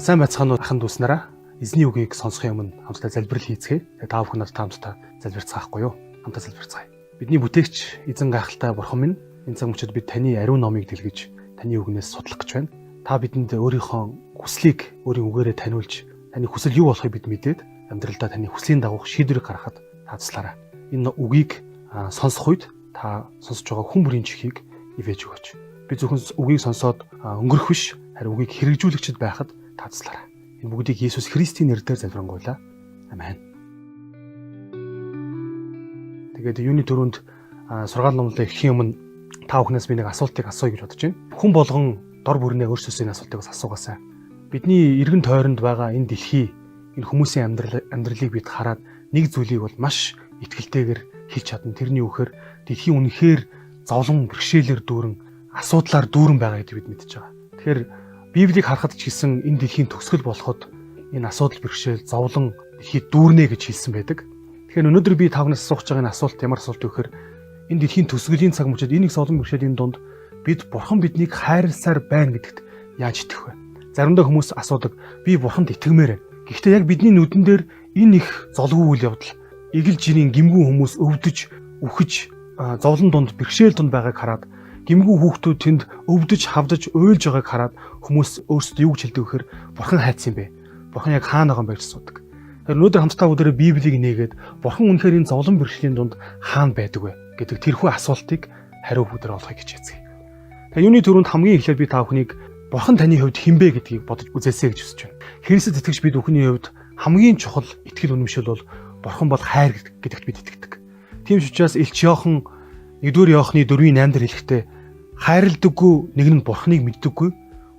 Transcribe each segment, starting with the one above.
Сайн байцгаана уу ахын дүүс нараа. Эзний үгийг сонсохын өмнө хамтдаа залбирал хийцгээе. Та бүхэн надтай хамтдаа залбирцгаахгүй юу? Хамтдаа залбирцгаая. Бидний бүтээгч эзэн гайхалтай бурхан минь, энэ цаг мөчид бид таны ариун номыг дэлгэж, таны үгнээс судлах гэж байна. Та бидэнд өөрийнхөө хүслийг өөрийн үгээрээ таниулж, таны хүсэл юу болохыг бид мэдээд, амьдралдаа таны хүслийн дагуух шийдвэрийг гаргахад та туслаарай. Энэ үгийг сонсох үед та сонсож байгаа хүн бүрийн чихийг ивэж өгөөч. Би зөвхөн үгийг сонсоод өнгөрөх биш, харин үгийг хэрэгжүүлэгчд байхад та туслаарай. Энэ бүгдийг Есүс Христийн нэрээр залбирanгуйлаа. Амен. Тэгээд юуны түрүүнд сургаал номлоо эхлэхийн өмнө та бүхнээс би нэг асуултыг асууя гэж бодож байна. Хүн болгон дор бүрнээ өөрсдөөсөө энэ асуултыг бас асуугаасай. Бидний эргэн тойронд байгаа энэ дэлхий, энэ хүмүүсийн амьдралыг бид хараад нэг зүйлийг бол маш итгэлтэйгээр хэлж чадна. Тэрний үхээр дэлхийн үнэхээр зовлон бэрхшээлээр дүүрэн, асуудлаар дүүрэн байгаа гэдгийг бид мэдж байгаа. Тэгэхээр Библийг харахад ч гэсэн энэ дэлхийн төгсгөл болоход энэ асуудал бэрхшээл, зовлон дэлхийд дүүрнэ гэж хэлсэн байдаг. Тэгэхээр өнөөдөр би та бүхнээс асуух гэж байгаа энэ асуулт ямар асуулт вэ гэхээр энэ дэлхийн төсгөлийн цаг мөчид энэ их зовлон бэрхшээлийн дунд бид бурхан биднийг хайрласаар байна гэдэгт яаж итгэх вэ? Заримдаа хүмүүс асуудаг, би бурханд итгэмээр байна. Гэхдээ яг бидний нүдэн дээр энэ их золгүй үйл явдал, эгэл жирийн гимгүү хүмүүс өвдөж, үхэж, зовлон дунд бэрхшээл дунд байгааг хараад гимгүү хүүхдүүд тэнд өвдөж, хавдаж, уйлж байгааг хараад хүмүүс өөрсдөө юу гэж хэлдэг вэхээр бурхан хайцсан юм бэ? Бурхан яг хаана байгаа юм бэ гэж асуудаг. Тэгэхээр өнөөдөр хамтдаа бүгдээрээ Библийг нээгээд бурхан үнэхээр энэ зовлон бэрхшээлийн дунд хаана байдаг вэ гэдэг тэрхүү асуултыг хариу бүгдээр олохыг хичээцгээе. Тэгээ юуны түрүүнд хамгийн эхлээд би та бүхнийг бурхан таны хувьд хэн бэ гэдгийг бодож үзээсэй гэж хүсэж байна. Христэд итгэгч бид бүхний хувьд хамгийн чухал итгэл үнэмшил бол бурхан бол хайр гэдэгт бид итгэдэг. Тийм ч учраас Элч Иохан 1-р Иохны 4-8 дээр хэлэхдээ хайрладаггүй нэг нь бурхныг мэддэггүй,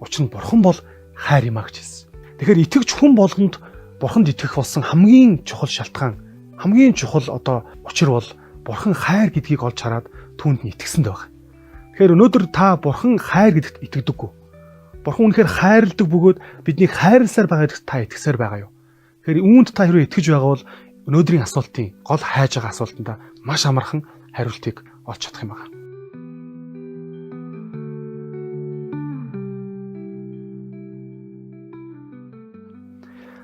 учир нь бурхан бол хайр юм а гэж хэлсэн. Тэгэхээр итгэгч хүн болгонд бурханд итгэх болсон хамгийн чухал шалтгаан, хамгийн чухал одоо учир бол бурхан хайр гэдгийг олж хараад түүнд нь итгэсэнд байна. Тэгэхээр өнөөдөр та бурхан хайр гэдэгт итгэдэггүй. Бурхан үнэхээр хайрладаг бөгөөд биднийг хайрласаар байгаа гэдэгт та итгэсээр байгаа юу? Тэгэхээр үүнд та хэрвээ итгэж байгаа бол өнөөдрийн асуултын гол хайж байгаа асуултанд маш амархан хариултыг олж чадах юм байна.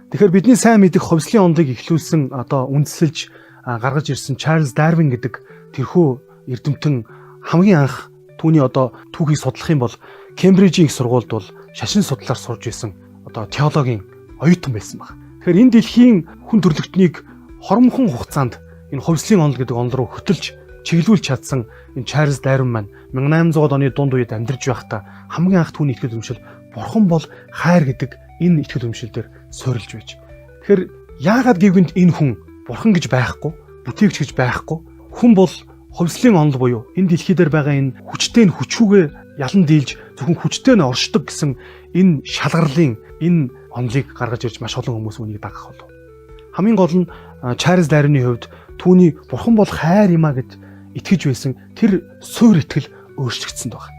Тэгэхээр бидний сайн мэдэх хувьслын онолыг эхлүүлсэн одоо үндэслэж гаргаж ирсэн Чарльз Дарвин гэдэг тэрхүү эрдэмтэн хамгийн анх түүний одоо түүхийг судлах юм бол Кембрижийн их сургуульд бол шашин судлаар сурж исэн одоо теологийн оюутан байсан баг. Тэгэхээр энэ дэлхийн хүн төрлөختнийг хоромхон хугацаанд энэ хувьслын онол гэдэг онол руу хөтөлж чиглүүлж чадсан энэ Чарльз Дарвин маань 1800 оны дунд үед амьдарч байхдаа хамгийн анх түүний итгэл үнэмшил бурхан бол хайр гэдэг энэ итгэл үнэмшил дээр суурилж байж. Тэгэхээр яагаад гэвэнд энэ хүн бурхан гэж байхгүй, бүтээгч гэж байхгүй, хүн бол хувьслын онол буюу энэ дэлхий дээр байгаа энэ хүчтэй нь хүчүүгээ ялан дийлж зөвхөн хүчтэй нь оршдог гэсэн энэ шалгарлын энэ онолыг гаргаж ирж маш олон хүмүүс үүнийг дагах болов. Хамгийн гол нь Чарльз Дарвины хувьд түүний бурхан бол хайр юм а гэж итгэж байсан тэр суур итгэл өөрчлөгдсөн баг.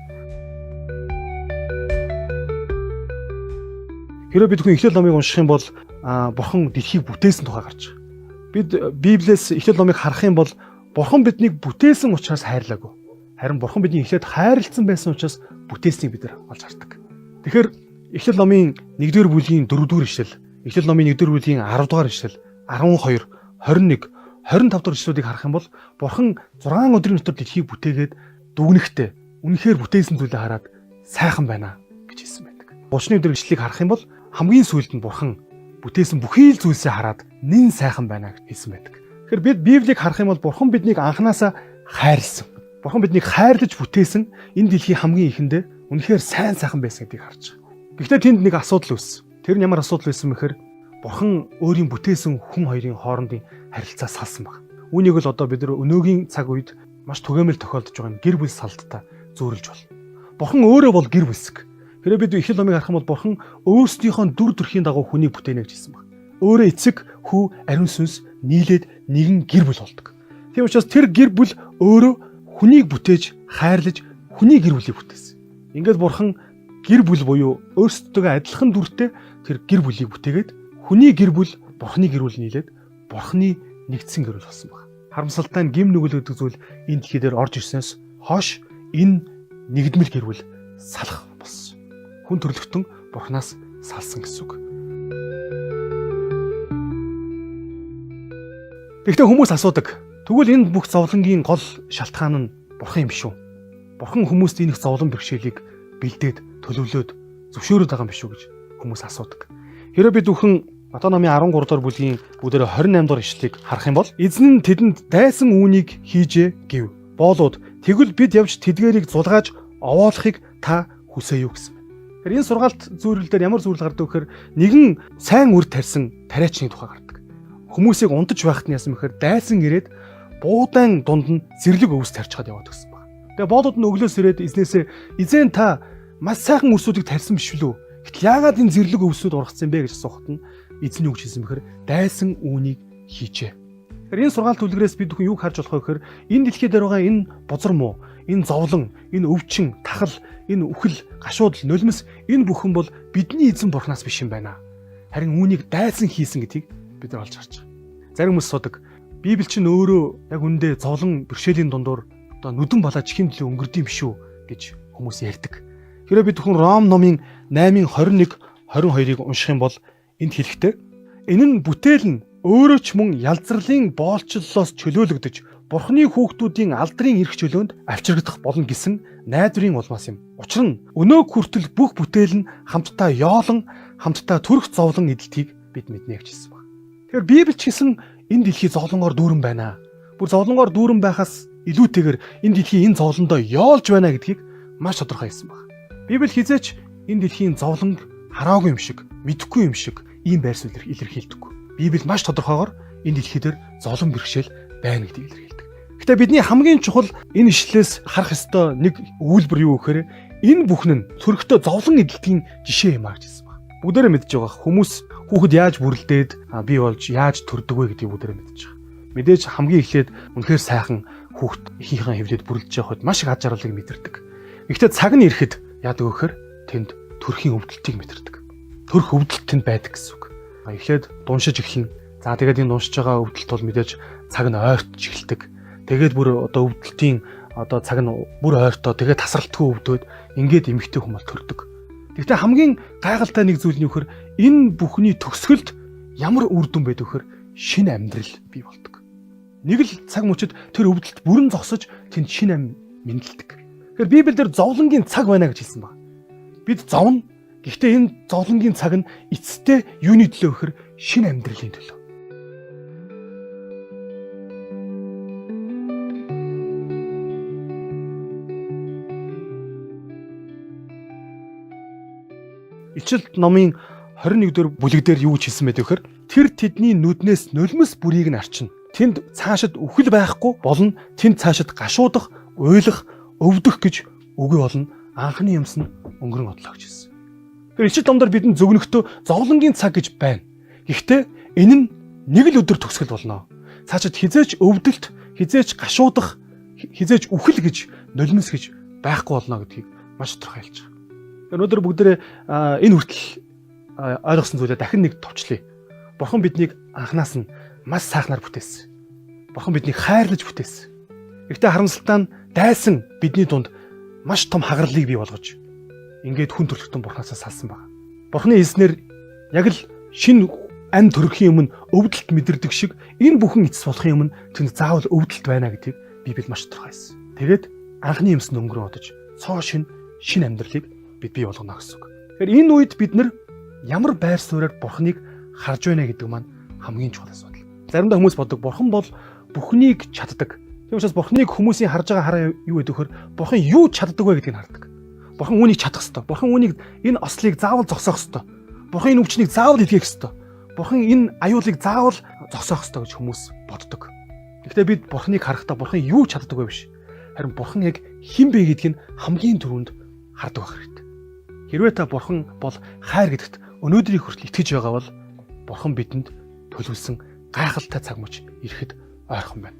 Хэрвээ бид хүн Эхлэл номыг унших юм бол бурхан дэлхийг бүтээсэн тухай гарч байгаа. Бид Библиэс Эхлэл номыг харах юм бол бурхан биднийг бүтээсэн учраас хайрлаагүй. Харин бурхан бидний эхлээд хайрлцсан байсан учраас бүтээснийг бид нар олж хардаг. Тэгэхээр Эхлэл номын 1-р бүлгийн 4-р ишлэл, Эхлэл номын 1-р бүлгийн 10-р ишлэл, 12, 21, 25 дахь ишлүүдийг харах юм бол бурхан 6 өдрийн дотор дэлхийг бүтээгээд дүгнэхдээ үнэхээр бүтээсэн зүйлээ хараад сайхан байна гэж хэлсэн байдаг. 31 өдөр ишлэлийг харах юм бол хамгийн сүүлд нь бурхан бүтээсэн бүхий л зүйлсээ хараад нэн сайхан байна гэж хэлсэн байдаг. Тэгэхээр бид Библийг харах юм бол бурхан биднийг анханасаа хайрлсан. Бурхан биднийг хайрлаж бүтээсэн энэ дэлхийн хамгийн эхэндээ үнэхээр сайн сайхан байсан гэдгийг харж байгаа. Гэхдээ тэнд нэг асуудал үүссэн. Тэр нь ямар асуудал байсан бэхээр бурхан өөрийн бүтээсэн хүн хоёрын хоорондын харилцаа салсан баг. Үүнийг л одоо бид нар өнөөгийн цаг үед маш түгээмэл тохиолдож байгаа гэр бүл салттай зөөрлөж болно. Бурхан өөрөө бол гэр бүлсэг. Хэрвээ бид Эхлэл номыг харах юм бол бурхан өөрсдийнхөө дүр төрхийн дагуу хүнийг бүтээнэ гэж хэлсэн баг. Өөрөө эцэг, хүү, ариун сүнс нийлээд нэгэн гэр бүл болдог. Тийм учраас тэр гэр бүл өөрөө хүнийг бүтээж, хайрлаж, хүний гэр бүлийг бүтээсэн. Ингээд бурхан гэр бүл буюу өөрсдөө адилхан дүртэй тэр гэр бүлийг бүтээгээд хүний гэр бүл, бурханы гэр бүл нийлээд бурханы нэгдсэн гэр бүл болсон баг. Харамсалтай нь гим нүгэл гэдэг зүйл энэ дэлхий дээр орж ирснээс хойш энэ нэгдмэл гэр бүл салах болсон. Хүн төрлөختөн бурханаас салсан гэсэн үг. Тэгэхдээ хүмүүс асуудаг. Тэгвэл энэ бүх зовлонгийн гол шалтгаан нь бурхан юм биш үү? Бурхан хүмүүст энэ их зовлон бэрхшээлийг бэлдээд, төлөвлөөд, зөвшөөрөөд байгаа юм биш үү гэж хүмүүс асуудаг. Хэрэв бид бүхэн Матай номын 13 дугаар бүлгийн бүгдээрээ 28 дугаар ишлэлийг харах юм бол эзэн нь тэдэнд дайсан үүнийг хийжээ гэв. Боолууд тэгвэл бид явж тэдгээрийг зулгааж овоолохыг та хүсэе юу гэсэн. Тэгэхээр энэ сургаалт зүйрлэл дээр ямар зүйлэл гардаг вэ гэхээр нэгэн сайн үр тарьсан тариачны тухай гардаг. Хүмүүсийг унтаж байхад нь яасан бэхээр дайсан ирээд буудаан дунд нь зэрлэг өвс тарьчихад яваад гисэн баг. Тэгээ боолууд нь өглөөс ирээд эзнээсээ эзэн та маш сайхан үрсүүдийг тарьсан биш үү? Гэтэл яагаад энэ зэрлэг өвсүүд ургацсан бэ гэж асуухад нь эзэн юу гэж хэлсэн бэхээр дайсан үүнийг хийжээ. Тэгэхээр энэ сургаалт үлгэрээс бид бүхэн юуг харж болох вэ гэхээр энэ дэлхий дээр байгаа энэ бузар муу, энэ зовлон, энэ өвчин, тахал, энэ үхэл, гашуудал, нулимс энэ бүхэн бол бидний эзэн бурхнаас биш юм байна. Харин үүнийг дайсан хийсэн гэдгийг бид нар олж харж байгаа. Зарим хүмүүс асуудаг. Библи чинь өөрөө яг үндэ зовлон бэрхшээлийн дундуур одоо нүдэн балаа чихэн төлөө өнгөрдөм биш үү гэж хүмүүс ярьдаг. Хэрэв бид бүхэн Ром номын 8:21 22-ыг унших юм бол энд хэлэхдээ энэ нь бүтээл нь өөрөө ч мөн ялзралын боолчлолоос чөлөөлөгдөж Бурхны хүүхдүүдийн алдрын эрх чөлөөнд авчрагдах болно гэсэн найдварын улмаас юм. Учир нь өнөөг хүртэл бүх бүтээл нь хамтдаа ёолон, хамтдаа төрөх зовлон эдэлтийг бид мэднэ гэж хэлсэн баг. Тэгэхээр Библи ч гэсэн энэ дэлхий зовлонгоор дүүрэн байна. Бүр зовлонгоор дүүрэн байхаас илүүтэйгээр энэ дэлхий энэ зовлондоо ёолж байна гэдгийг маш тодорхой хэлсэн баг. Библи хизээч энэ дэлхийн зовлонг хараагүй юм шиг, мэдэхгүй юм шиг ийм байр суурь илэрхийлдэггүй. Библи маш тодорхойгоор энэ дэлхий дээр зовлон бэрхшээл байна гэдгийг илэрхийлдэг. Гэтэ бидний хамгийн чухал энэ ишлэлээс харах ёстой нэг өгүүлбэр юу гэхээр энэ бүхэн нь төрхтөө зовлон эдэлтийн жишээ юм аа гэж хэлсэн байна. Бүгдээрээ мэдж байгаа хүмүүс хүүхэд яаж бүрлдээд бий болж яаж төрдөг вэ гэдгийг бүгдээрээ мэдж байгаа. Мэдээж хамгийн эхлээд үнэхээр сайхан хүүхэд ихийнхээ хэвлээд бүрлдэж явах үед маш их аз жаргалыг мэдэрдэг. Гэхдээ цаг нь ирэхэд яадаг вэ гэхээр тэнд төрхийн өвдөлтийг мэдэрдэг. Төрх өвдөлт тэнд байдаг гэсэн үг. Эхлээд дуншиж эхэлнэ. За тэгээд энэ дуншиж байгаа өвдөлт бол мэдээж цаг нь ойртож эхэлдэг. Тэгээд бүр одоо өвдөлтийн одоо цаг нь бүр ойртоо тэгээд тасралтгүй өвдөөд ингээд эмэгтэй хүн бол төрдөг. Гэхдээ хамгийн гайхалтай нэг зүйл нь юу гэхээр энэ бүхний төгсгөлд ямар үр дүн байдаг вэхээр шинэ амьдрал бий болдог. Нэг л цаг мөчид тэр өвдөлт бүрэн зогсож тэнд шинэ ам мэндэлдэг. Тэгэхээр Библиэлд зовлонгийн цаг байна гэж хэлсэн байна. Бид зовно. Гэхдээ энэ зовлонгийн цаг нь эцэстээ юуны төлөө гэхээр шинэ амьдралын төлөө. Илчил номын 21 дэх бүлэг дээр юу гэж хэлсэн бэ гэхээр тэр тэдний нүднээс нулимс бүрийг нь арчина. Тэнд цаашид үхэл байхгүй болно. Тэнд цаашид гашуудах, уйлах, өвдөх гэж үгүй болно. Анхны юмс нь өнгөрөн одлоо гэж хэлсэн. Тэр Илчил номдор бидэнд зөгнөхдөө зовлонгийн цаг гэж байна. Гэхдээ энэ нь нэг л өдөр төгсгөл болно. Цаашид хизээч өвдөлт, хизээч гашуудах, хизээч үхэл гэж нулимс гэж байхгүй болно гэдгийг маш тодорхой хэлж байгаа. Өнөөдөр бүгдээрээ энэ хүртэл ойлгосон зүйлээ дахин нэг товчлъя. Бурхан биднийг анханаас нь маш сайхнаар бүтээсэн. Бурхан биднийг хайрлаж бүтээсэн. Гэхдээ харамсалтай нь дайсан бидний дунд маш том хагарлыг бий болгож ингээд хүн төрөлхтөн Бурханаасаа салсан байна. Бурханы хэлснээр яг л шинэ ам төрөхийн өмнө өвдөлт мэдэрдэг шиг энэ бүхэн эцэс болохын өмнө тэнд заавал өвдөлт байна гэдгийг Библи маш тодорхой хэлсэн. Тэгээд анхны юмс нь өнгөрөн одож цоо шинэ амьдралыг бид бий болгоно гэсэн үг. Тэгэхээр энэ үед бид нар ямар байр суурьаар Бурханыг харж байна гэдэг маань хамгийн чухал асуудал. Заримдаа хүмүүс боддог Бурхан бол бүхнийг чаддаг. Тийм учраас Бурханыг хүмүүсийн харж байгаа хараа юу гэдэг вөхөр Бурхан юу чаддаг вэ гэдгийг хардаг. Бурхан үүнийг чадах ёстой. Бурхан үүнийг энэ ослыг заавал зогсоох ёстой. Бурхан энэ өвчнийг заавал эдгэх ёстой. Бурхан энэ аюулыг заавал зогсоох ёстой гэж хүмүүс боддог. Гэхдээ бид Бурханыг харахтаа Бурхан юу чаддаг вэ биш. Харин Бурхан яг хэн бэ гэдгийг нь хамгийн түрүүнд хардаг байх хэрэгтэй. Хэрвээ та Бурхан бол хайр гэдэгт өнөөдрийн хүртэл итгэж байгаа бол Бурхан бидэнд төлөвлөсөн гайхалтай цаг мөч ирэхэд ойрхон байна.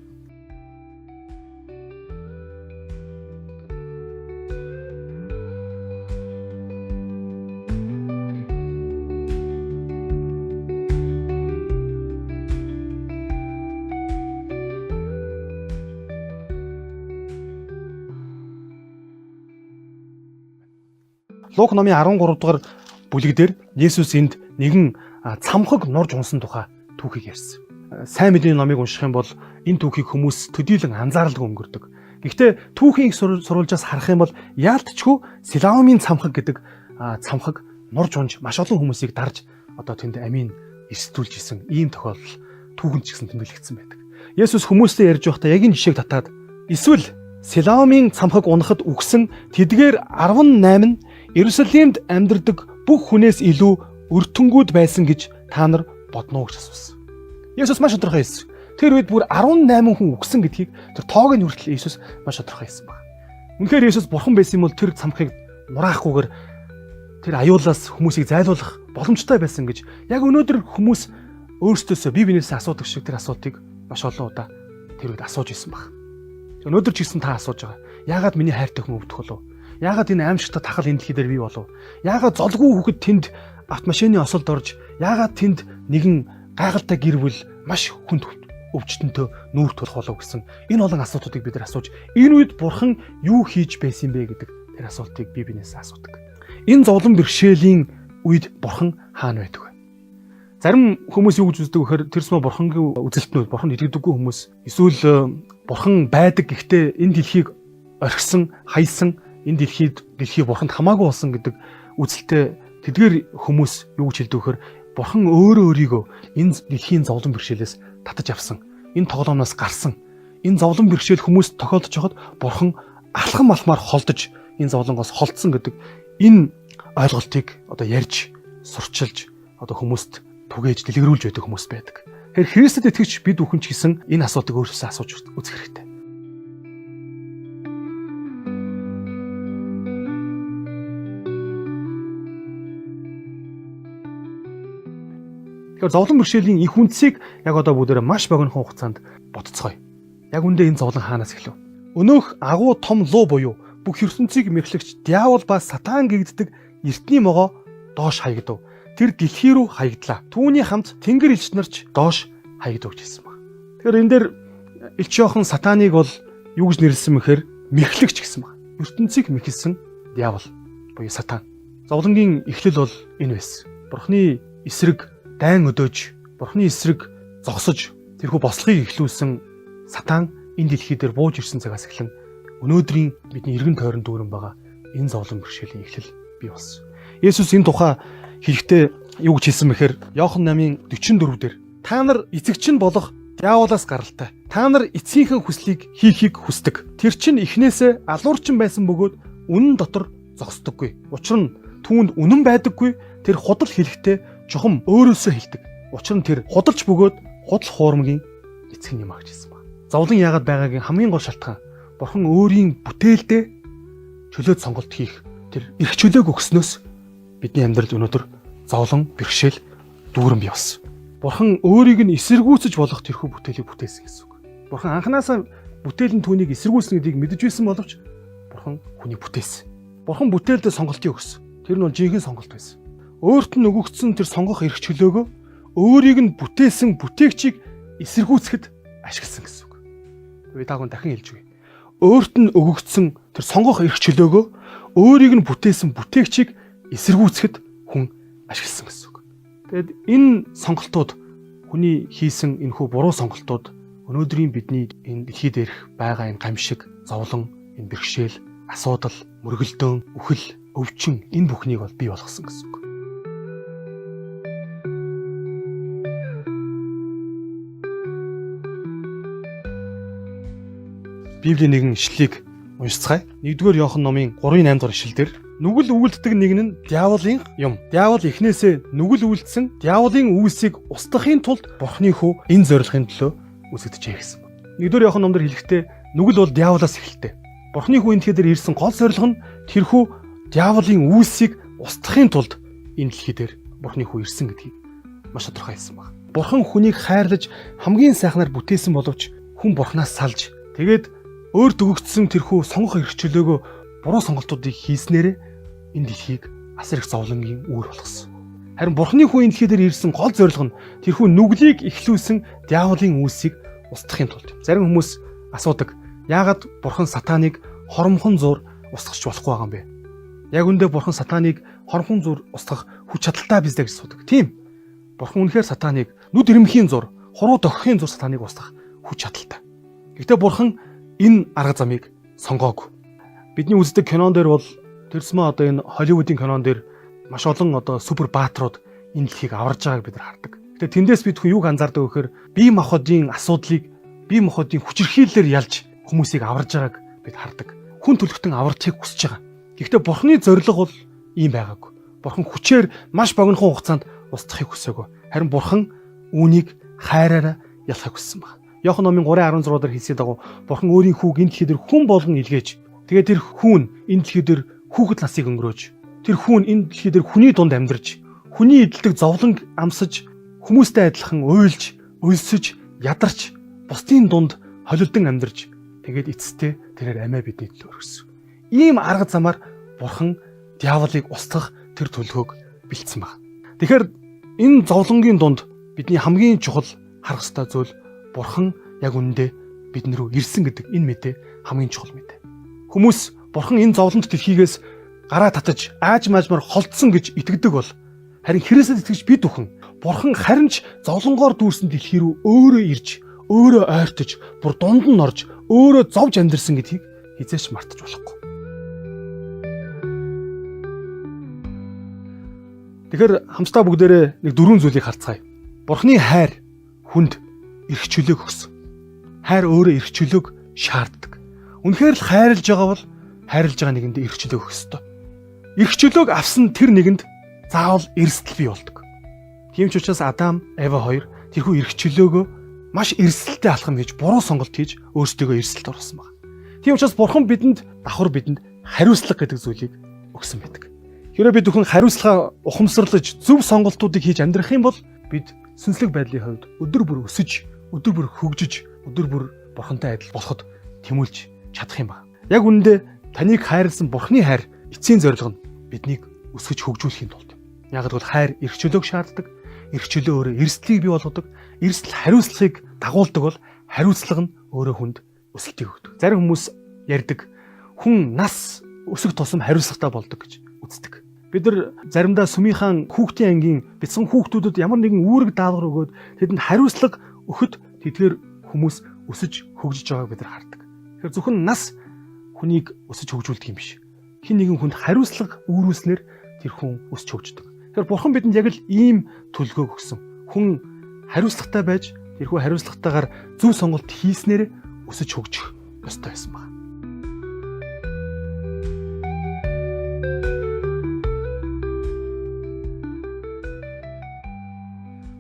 Лук номын 13 дугаар бүлэг дээр Есүс энд нэгэн цамхаг нурж унсан тухай түүхийг ярьсан. Сайн мэдээний номыг унших юм бол энэ түүхийг хүмүүс төдийлөн анзааралгүй өнгөрдөг. Гэхдээ түүхийн их сурвалжаас харах юм бол яалтчгүй Силоамын цамхаг гэдэг цамхаг нурж унж маш олон хүмүүсийг дарж одоо тэнд амийн эрсдүүлж исэн ийм тохиолдол түүхэнд ч гэсэн тэмдэглэгдсэн байдаг. Есүс хүмүүстэй ярьж байхдаа яг энэ жишээг татаад эсвэл Силоамын цамхаг унахад үхсэн тэдгээр 18 нь Иерусалимд амьдардаг бүх хүнээс илүү өртөнгүүд байсан гэж та нар бодно уу гэж асуусан. Есүс маш тодорхой хэлсэн. Тэр үед бүр 18 хүн үхсэн гэдгийг тэр тоог нь хүртэл Есүс маш тодорхой хэлсэн байна. Үнэхээр Есүс бурхан байсан юм бол тэр цамхыг нураахгүйгээр тэр аюулаас хүмүүсийг зайлуулах боломжтой байсан гэж яг өнөөдөр хүмүүс өөрсдөөсөө бие биенээсээ асуудаг шиг тэр асуултыг маш олон удаа тэр үед асууж исэн баг. Өнөөдөр ч гэсэн та асууж байгаа. Яагаад миний хайртай хүн өвдөх болов? Яагаад энэ аимшигтай тахал энэ дэлхий дээр бий болов? Яагаад золгүй хүүхэд тэнд автомашины осолд орж, яагаад тэнд нэгэн гайхалтай гэр бүл маш хүнд өвчтөнтөө нүүр тулах болов гэсэн энэ олон асуултуудыг бид нар асууж, энэ үед бурхан юу хийж байсан бэ гэдэг тэр асуултыг бие биенээсээ асуудаг. Энэ зовлон бэрхшээлийн үед бурхан хаана байдаг вэ? Зарим хүмүүс юу гэж үздэг вэхээр тэр сум бурхангийн үзэлтнүүд, бурханд итгэдэггүй хүмүүс эсвэл бурхан байдаг гэхдээ энэ дэлхийг орхисон, хайсан, энэ дэлхийд дэлхий бурханд хамаагүй болсон гэдэг үзэлтэй тэдгээр хүмүүс юу гэж хэлдэг вэхээр бурхан өөрөө өөрийгөө энэ дэлхийн зовлон бэрхшээлээс татаж авсан. Энэ тоглоомноос гарсан. Энэ зовлон бэрхшээл хүмүүст тохиолдож байхад бурхан алхам алхмаар холдож энэ зовлонгоос холдсон гэдэг энэ ойлголтыг одоо ярьж, сурчилж, одоо хүмүүст түгээж дэлгэрүүлж байдаг хүмүүс байдаг. Тэгэхээр Христэд итгэгч бид бүхэн ч гэсэн энэ асуултыг өөрсдөө асууж үзэх хэрэгтэй. Тэгэхээр зовлон бэрхшээлийн их үндсийг яг одоо бүгдээрээ маш богинохон хугацаанд бодцгоё. Яг үндэ энэ зовлон хаанаас эхлэв? Өнөөх агуу том луу буюу бүх ертөнцийг мэхлэгч диавол ба сатан гэгддэг эртний могоо доош хаягдав. Тэр дэлхий рүү хаягдлаа. Түүний хамт тэнгэр элч нар ч доош хаягдав гэж хэлсэн баг. Тэгэхээр энэ дээр элч Иохан сатаныг бол юу гэж нэрлэсэн мэхээр мэхлэгч гэсэн баг. ертөнцийг мэхэлсэн диавол буюу сатан. Зовлонгийн эхлэл бол энэ байсан. Бурхны эсрэг дайн өдөөж, Бурхны эсрэг зогсож тэрхүү бослогыг эхлүүлсэн сатан энэ дэлхий дээр бууж ирсэн цагаас эхлэн өнөөдрийн бидний эргэн тойрон дүүрэн байгаа энэ зовлон бэрхшээлийн эхлэл бий болсон. Есүс энэ тухай хэлэхдээ юу гэж хэлсэн бэхээр Иохан 8:44 дээр та нар эцэгч нь болох диаволоос гаралтай. Та нар эцгийнхээ хүслийг хийхийг хүсдэг. Тэр чинь эхнээсээ алуурчин байсан бөгөөд үнэн дотор зогсдоггүй. Учир нь түүнд үнэн байдаггүй. Тэр худал хэлэхдээ чухам өөрөөсөө хэлдэг. Учир нь тэр худалч бөгөөд худал хуурмгийн эцэг юм а гэж хэлсэн байна. Зовлон яагаад байгаагийн хамгийн гол шалтгаан Бурхан өөрийн бүтээлдээ чөлөөт сонголт хийх тэр эрх чөлөөг өгснөөс бидний амьдралд өнөөдөр зовлон бэрхшээл дүүрэн бий болсон. Бурхан өөрийг нь эсэргүүцэж болох тэрхүү бүтээлийг бүтээсэн гэсэн үг. Бурхан анханасаа бүтээл нь түүнийг эсэргүүцнэ гэдгийг мэдэж байсан боловч Бурхан хүнийг бүтээсэн. Бурхан бүтээлдээ сонголтыг өгсөн. Тэр нь бол жинхэнэ сонголт байсан. Өөрт нь өгөгдсөн тэр сонгох эрх чөлөөгөө өөрийг нь бүтээсэн бүтээгчийг эсэргүүцэхэд ашигласан гэсэн үг. Би та бүхэн дахин хэлж өгье. Өөрт нь өгөгдсөн тэр сонгох эрх чөлөөгөө өөрийг нь бүтээсэн бүтээгчийг эсэргүүцэхэд хүн ашигласан гэсэн үг. Тэгэд энэ сонголтууд хүний хийсэн энэхүү буруу сонголтууд өнөөдрийн бидний энэ дэлхий дээрх байгаа энэ гамшиг, зовлон, энэ бэрхшээл, асуудал, мөргөлдөөн, үхэл, өвчин энэ бүхнийг бол бий болгосон гэсэн үг. Библийн нэгэн ишлэлийг уншицгаая. 1-р Иохан номын 3-8 дугаар ишлэл дээр нүгэл үйлддэг нэг нь диаволын юм. Диавол эхнээсээ нүгэл үйлдсэн диаволын үйлсийг устгахын тулд Бурхны хүү энэ зорилгын төлөө үзэгдэжээ гэсэн. 1-р Иохан номдор хэлэхдээ нүгэл бол диаволоос эхэлдэг. Бурхны хүү энэ дэлхий дээр ирсэн гол зорилго нь тэрхүү диаволын үйлсийг устгахын тулд энэ дэлхий дээр Бурхны хүү ирсэн гэдгийг маш тодорхой хэлсэн байна. Бурхан хүнийг хайрлаж хамгийн сайхнаар бүтээсэн боловч хүн Бурханаас салж тэгээд өөр дөгөгдсөн тэрхүү сонгох эрх чөлөөгөө буруу сонголтуудыг хийснээрээ энэ дэлхийг асар их зовлонгийн үүр болгосон. Харин Бурхны хүү энэ дэлхий дээр ирсэн гол зорилго нь тэрхүү нүглийг эхлүүлсэн диаволын үйлсийг устгахын тулд. Зарим хүмүүс асуудаг. Яагаад Бурхан сатаныг хоромхон зуур устгах болохгүй байгаа юм бэ? Яг үндэ Бурхан сатаныг хоромхон зуур устгах хүч чадалтай биз дээ гэж асуудаг. Тийм. Бурхан үнэхээр сатаныг нүд ирмхийн зур, хуруу дохихын зур сатаныг устгах хүч чадалтай. Гэхдээ Бурхан энэ арга замыг сонгоогүй. Бидний үздэг кинон дээр бол тэрсмээ одоо энэ Холливуудын кинон дээр маш олон одоо супер баатрууд энэ дэлхийг аварж байгааг бид нар хардаг. Гэхдээ тэндээс бид хүн юуг анзаардаг вэ гэхээр бие махбодын асуудлыг бие махбодын хүчирхийллээр ялж хүмүүсийг аварж байгааг бид хардаг. Хүн төлөвтөн аварчийг хүсэж байгаа. Гэхдээ Бурхны зорилго бол ийм байгаагүй. Бурхан хүчээр маш богинохон хугацаанд устгахыг хүсээгүй. Харин Бурхан үүнийг хайраараа ялахыг хүссэн байна. Иохан номын 3:16 дээр хэлсэн дагуу Бурхан өөрийн хүүг энэ дэлхий дээр хүн болгон илгээж, тэгээд тэр хүн энэ дэлхий дээр хүүхэд насыг өнгөрөөж, тэр хүн энэ дэлхий дээр хүний дунд амьдарч, хүний эдэлдэг зовлон амсаж, хүмүүстэй адилхан уйлж, өлсөж, ядарч, бусдын дунд холилдон амьдарч, тэгээд эцэстээ тэрээр амиа бидний төлөө өргөсөн. Ийм арга замаар Бурхан диаволыг устгах тэр төлөвөг бэлдсэн байна. Тэгэхээр энэ зовлонгийн дунд бидний хамгийн чухал харах ёстой зүйл Бурхан яг үнэндээ бидэн рүү ирсэн гэдэг энэ мэдээ хамгийн чухал мэдээ. Хүмүүс Бурхан энэ зовлонт дэлхийгээс гараа татаж ааж маажмаар холдсон гэж итгэдэг бол харин Христэд итгэж бид бүхэн Бурхан харин ч зовлонгоор дүүрсэн дэлхий рүү өөрөө ирж, өөрөө ойртож, бүр дунд нь орж, өөрөө зовж амьдарсан гэдгийг хэзээ ч мартаж болохгүй. Тэгэхээр хамтдаа бүгдээрээ нэг дөрвөн зүйлийг харцгаая. Бурханы хайр хүнд эрх чөлөөг өгсөн. Хайр өөрөө эрх чөлөөг шаарддаг. Үнэхээр л хайрлаж байгаа бол хайрлаж байгаа нэгэнд эрх чөлөөг өгөх ёстой. Эрх чөлөөг авсан тэр нэгэнд заавал эрсдэл бий болдог. Тийм ч учраас Адам, Эва хоёр тэрхүү эрх чөлөөгөө маш эрсдэлтэй алхам хийж, буруу сонголт хийж өөрсдийгөө эрсдэлд оруулсан байна. Тийм учраас Бурхан бидэнд давхар бидэнд хариуцлага гэдэг зүйлийг өгсөн байдаг. Хэрвээ бид бүхэн хариуцлага ухамсарлаж зөв сонголтуудыг хийж амьдрах юм бол бид сүнслэг байдлын хувьд өдөр бүр өсөж, өдөр бүр хөгжиж, өдөр бүр Бурхантай адил болоход тэмүүлж чадах юм байна. Яг үнэндээ таныг хайрлсан Бурханы хайр эцсийн зорилго нь биднийг өсгөж хөгжүүлэхийн тулд. Яг л хайр эрх чөлөөг шаарддаг. Эрх чөлөө өөрөө эрсдлийг бий болгодог. Эрсдэл хариуцлагыг дагуулдаг бол хариуцлага нь өөрөө хүнд өсөлтийг өгдөг. Зарим хүмүүс ярьдаг хүн нас өсөх тусам хариуцлагатай болдог гэж үздэг. Бид нар заримдаа сүмийнхаа хүүхдийн ангийн бяцхан хүүхдүүдэд ямар нэгэн үүрэг даалгавар өгөөд тэдэнд хариуцлага өгөхөд тэдгээр хүмүүс өсөж хөгжиж байгааг бид нар хардаг. Тэгэхээр зөвхөн нас хүнийг өсөж хөгжүүлдэг юм биш. Хэн нэгэн хүнд хариуцлага үүрүүлснээр тэр хүн өсөж хөгждөг. Тэгэхээр Бурхан бидэнд яг л ийм төлөвлөгөөг өгсөн. Хүн хариуцлагатай байж тэрхүү хариуцлагатайгаар зөв сонголт хийснээр өсөж хөгжих ёстой байсан байна.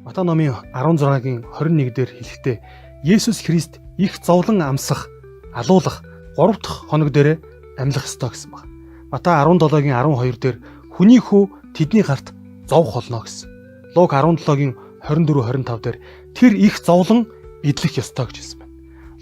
Матай номын 16-гийн 21 дээр хэлэхдээ Есүс Христ их зовлон амсах, алуулах 3 дахь хоног дээрээ амьлах ёстой гэсэн байна. Матай 17-гийн 12 дээр хүний хүү тэдний гарт зовх болно гэсэн. Лук 17-гийн 24-25 дээр тэр их зовлон эдлэх ёстой гэж хэлсэн байна.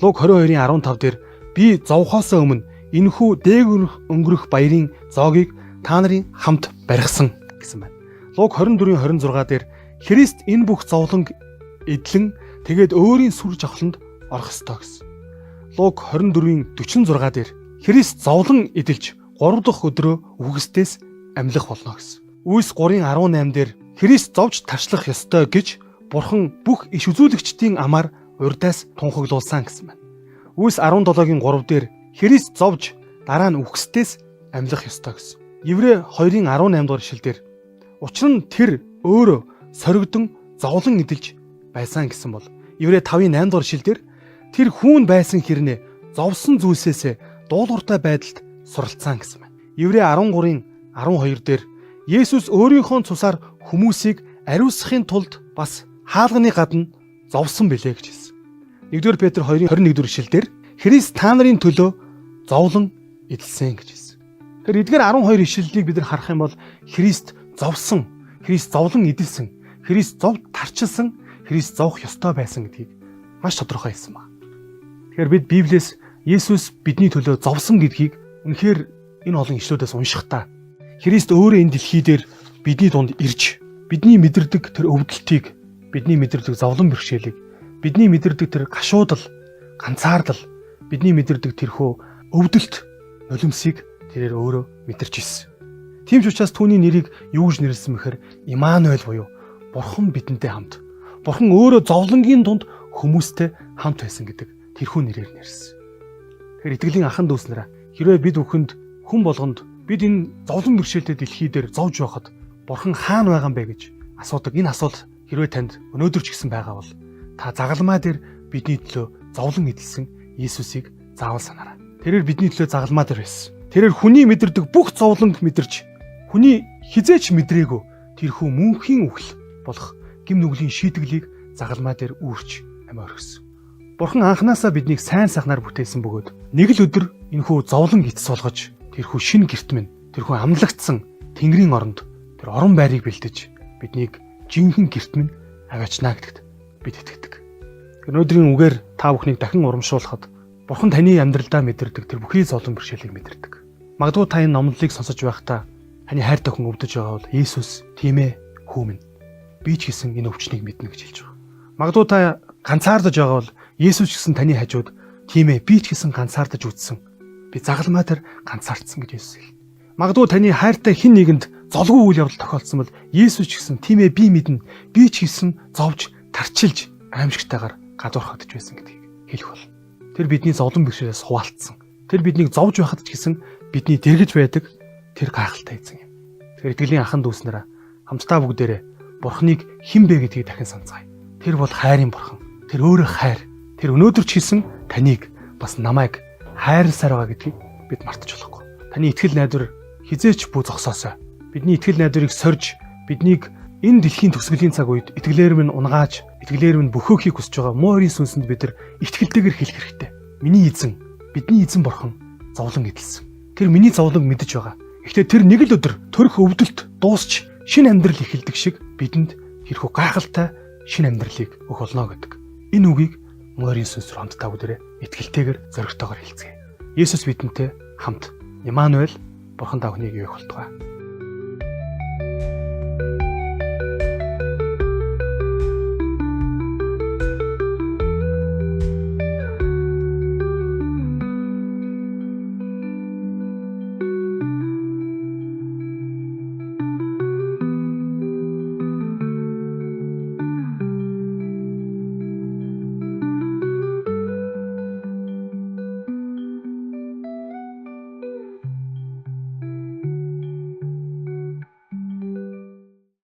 Лук 22-ийн 15 дээр би зовхоос өмнө энэхүү дээгүр өнгөрөх баярын зоогийг та нарын хамт барьсан гэсэн байна. Лук 24-ийн 26 дээр Христ энэ бүх зовлонг эдлэн тэгээд өөрийн сүр жавхланд орох ёстой гэсэн. Лук 24-ийн 46 дээр Христ зовлон эдэлж 3 дахь өдрөө үхгсдээс амьлах болно гэсэн. Үйлс 3-ын 18 дээр Христ зовж таршлах ёстой гэж Бурхан бүх иш үзүүлэгчдийн амаар урдаас тунхаглуулсан гэсэн байна. Үйлс 17-гийн 3 дээр Христ зовж дараа нь үхгсдээс амьлах ёстой гэсэн. Еврей 2-ын 18 дугаар ишлэл дээр учир нь тэр өөрөө соригдон зовлон эдэлж байсан гэсэн бол Еврей 5-ын 8 дугаар ишлэл дээр тэр хүүн байсан хэрнээ зовсон зүйлсээсээ дуулууртай байдалд суралцсан гэсэн байна. Еврей 13-ын 12 дээр Есүс өөрийнхөө цусаар хүмүүсийг ариусгахын тулд бас хаалганы гадна зовсон билээ гэж хэлсэн. 1-р Петр 2-ын 21 дугаар ишлэл дээр Христ та нарын төлөө зовлон эдэлсэн гэж хэлсэн. Тэгэхээр эдгээр 12 ишлэлийг бид нар харах юм бол Христ зовсон, Христ зовлон эдэлсэн, Христ зов тарчилсан, Христ зовх ёстой байсан гэдгийг маш тодорхой хэлсэн байна. Тэгэхээр бид Библиэс Есүс бидний төлөө зовсон гэдгийг үнэхээр энэ олон ишлүүдээс уншихдаа Христ өөрөө энэ дэлхий дээр бидний дунд ирж бидний мэдэрдэг тэр өвдөлтийг, бидний мэдэрдэг зовлон бэрхшээлийг, бидний мэдэрдэг тэр гашуудал, ганцаардал, бидний мэдэрдэг тэрхүү өвдөлт, нулимсыг тэрээр өөрөө мэдэрч ирсэн. Тийм ч учраас түүний нэрийг юу гэж нэрлэсэн бэхээр Имануэль буюу Бурхан бидэнтэй хамт. Бурхан өөрөө зовлонгийн дунд хүмүүстэй хамт байсан гэдэг тэрхүү нэрээр нэрсэн. Тэгэхээр итгэлийн ахан дүүс нараа, хэрвээ бид бүхэнд хүн болгонд бид энэ зовлон бэрхшээлтэй дэлхий дээр зовж байхад Бурхан хаана байгаа юм бэ гэж асуудаг энэ асуулт хэрвээ танд өнөөдөр ч гэсэн байгаа бол та загалмай дээр бидний төлөө зовлон эдэлсэн Иесусыг заавал санаарай. Тэрээр бидний төлөө загалмай дээр байсан. Тэрээр хүний мэдэрдэг бүх зовлонг мэдэрч хүний хизээч мэдрээгүй тэрхүү мөнхийн үхэл болох гэм нүглийн шийтгэлийг загалмай дээр үүрч амиа орхисон. Бурхан анханасаа биднийг сайн сайхнаар бүтээсэн бөгөөд нэг л өдөр энэхүү зовлон эцэс болгож тэрхүү шинэ гэрт минь тэрхүү амлагдсан Тэнгэрийн оронд тэр орон байрыг бэлдэж биднийг жинхэнэ гэрт минь аваачна гэдэгт бид итгэдэг. Өнөөдрийн үгээр та бүхнийг дахин урамшуулахад Бурхан таны амьдралдаа мэдэрдэг тэр бүхий зовлон бэрхшээлийг мэдэрдэг. Магадгүй та энэ номлолыг сонсож байхдаа таны хайртай хүн өвдөж байгаа бол Иесус тийм ээ хүү минь би ч гэсэн энэ өвчнийг мэднэ гэж хэлж байгаа. Магадгүй та ганцаардаж байгаа бол Есүс ч гэсэн таны хажууд тийм ээ би ч гэсэн ганцаардаж үтсэн. Би загалмай дээр ганцаардсан гэж Есүс хэлнэ. Магадгүй таны хайртай хэн нэгэнд золгүй үйл явдал тохиолдсон бол Есүс ч гэсэн тийм ээ би мэднэ. Би ч гэсэн зовж тарчилж аимшигтайгаар гадуурхагдж байсан гэдгийг хэлэх болно. Тэр бидний зовлон бэрхшээлээс хуваалцсан. Тэр биднийг зовж байхад ч гэсэн бидний дэргэж байдаг тэр гайхалтай эзэн юм. Тэгэхээр итгэлийн ахан дүүс нараа хамтдаа бүгдээрээ Бурхныг хэн бэ гэдгийг дахин санацгаая. Тэр бол хайрын бурхан. Тэр өөрөө хайр. Тэр өнөөдөр ч гэсэн таныг бас намайг хайрласаар байгаа гэдгийг бид мартаж болохгүй. Таны итгэл найдвар хизээч бүү зогсоосой. Бидний итгэл найдварыг сорж биднийг энэ дэлхийн төгсгөлийн цаг үед итгэлээр минь унгааж, итгэлээр минь бөхөөхийг хүсэж байгаа муу хоёрын сүнсэнд бид нар итгэлтэйгээр хэлэх хэрэгтэй. Миний эзэн, бидний эзэн бурхан зовлон эдэлсэн. Тэр миний зовлонг мэдэж байгаа. Гэхдээ тэр нэг л өдөр төрөх өвдөлт дуусч шинэ амьдрал эхэлдэг шиг бидэнд тэрхүү гайхалтай шинэ амьдралыг өгөх болно гэдэг. Энэ үгийг муу хоёрын сүнс рүү хамтдаа бүгдээрээ итгэлтэйгээр зоригтойгоор хэлцгээе. Есүс бидэнтэй хамт. Имануэль бурхан та бүхнийг ивээх болтугай.